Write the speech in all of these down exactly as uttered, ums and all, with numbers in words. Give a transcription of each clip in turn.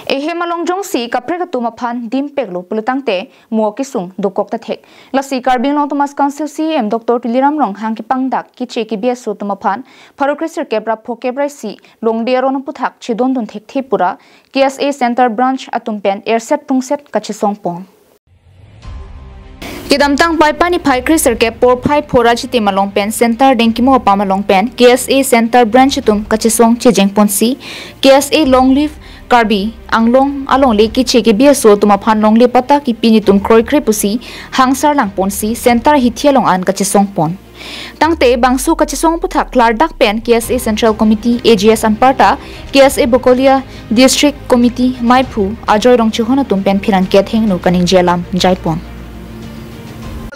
Ehem along jongsi kaprek atum aphan dimpeklo pulotangte mo kesung dokok ta thek. Lasi Karbi Anglong Autonomous Council C E M Doctor Tuliram Ronghang kepangdak keche kebi aso atum aphan pharo kresirkep ra phokep ra isi longdi aron aphuthak chedondun thekthe pura K S A Center Branch atum pen erset prungset kachesongpon. Kedamtang Paipai niphai kresirkep porphai phora chitim along pen Center Dengkimo apam along pen K S A Center Branch atum kachesong chejengponsi K S A Long Live Karbi Anglong alongle keche kebi aso atum aphan longle patta kipi netum kroikre pusi hangsar langponsi Center hithi along an kachesongpon. Tangte bangso kachesong aphuthak klardak pen K S A Central Committee A G S anparta K S A Bokolia District Committee maiphu Ajoy Rongchehon atum pen pherangke athengno kaningje alam jaipon.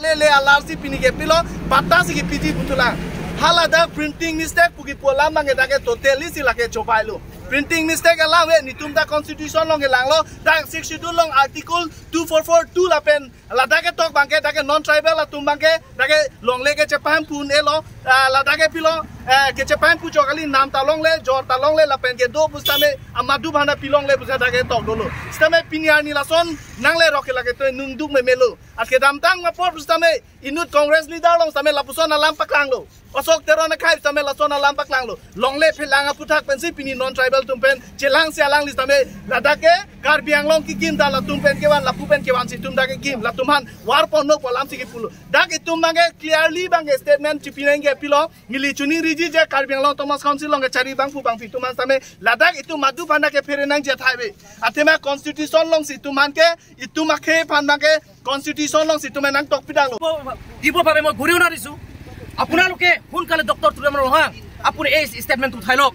Le le alarsi pini ke pilo, patta si ke piji putulang. Hala dak printing mistake pu kipu alam abang ke dak ke totally si lake chobailo. Printing mistake alam ave, netum ta constitution along kelanglo, dak Sixth Schedule along article two four four two lapen ladak ketok abang ke dak ke non tribal atum abang ke dak ke longle kechepahemphu un-elo, ah, ladak ke pilo, eh, kechepahemphu chok kali, nam ta longle, jor ta longle, lapen kedo pusitame amadu bhana pilongle pusi dak ketok dolo. Sitame pini arni lason nanglerok ke lake to ningduk memelo. At kedamtang apor pusitame inut Congress leader along sitame lapuson alam paklanglo. Ashok Teron akhai sitame lason alam paklanglo. Longle phelang aphuthak pensi pini non tribal atum pen chelangsi alangli sitame ladak ke Karbi Anglong kekim ta latum pen kevan, lapu pen kevansi itum dak kekim, latum aphan varponpo pu alamsi kipulo. Dak itum abang ke clearly abang ke statement chipi nangji ke pilo, neli chiningriji je Karbi Anglong Autonomous Council along kechari abangphu abangphi atum aphan sitame ladak itum madu bhana kephere nangji athai ave. Athema constitution alongsi itum aphan ke, itum akhei aphan abang ke constitution alongsi itum nangtok pidanglo. দিব বাবে মই গুহাৰি জনাইছো। আপোনালোকে সোনকালে ডক্টৰ তুলিৰাম ৰংহাং, আপুনি এই ষ্টেটমেণ্টটো উঠাই লওক।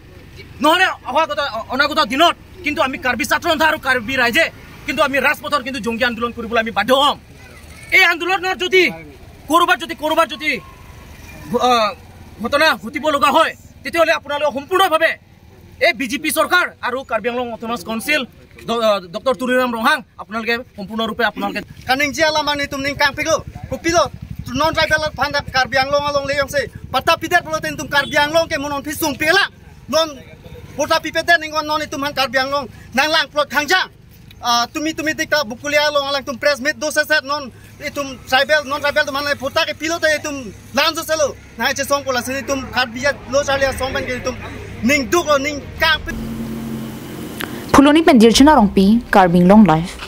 নহ'লে অহাগত, অনাগত দিনত কিন্তু আমি কাৰ্বি ছাত্ৰ সন্থা আৰু কাৰ্বি ৰাইজে কিন্তু আমি ৰাজপথৰ কিন্তু জংগী আন্দোলন কৰিবলৈ আমি বাধ্য হ'ম। এই আন্দোলনৰ যদি ক'ৰবাত যদি, ক'ৰবাত যদি, আহ, ঘটনা ঘটিব লগা হয়, তেতিয়াহ'লে আপোনালোকে সম্পূৰ্ণভাৱে এই বিজেপি চৰকাৰ আৰু কাৰ্বি আংলং অট'নমাছ কাউন্সিল ড-, আহ, ডক্টৰ তুলিৰাম ৰংহাং আপোনালোকে সম্পূৰ্ণৰূপে আপোনালোকে Kaningje alam abang netum ning kangpiklo. Kopilo, non tribal aphan dak Karbi Anglong alongle jongsi patta pidet pulote netum Karbi Anglong ke mo non phisung pilang. Non patta pipedet ning non itum aphan Karbi Anglong nanglang plot khangjang. Ah, tumi tumi tik ta Bokolia along alangtum press meet do seset non itum tribal, non tribal atum aphan le patta ke pilote itum lang soselo. Nangchesongpo lasi itum Karbi lo charli asong pen ke itum ningduklo, ning kangpik. Phuloni pen Dirchana Rongpi, Karbi Anglong Live.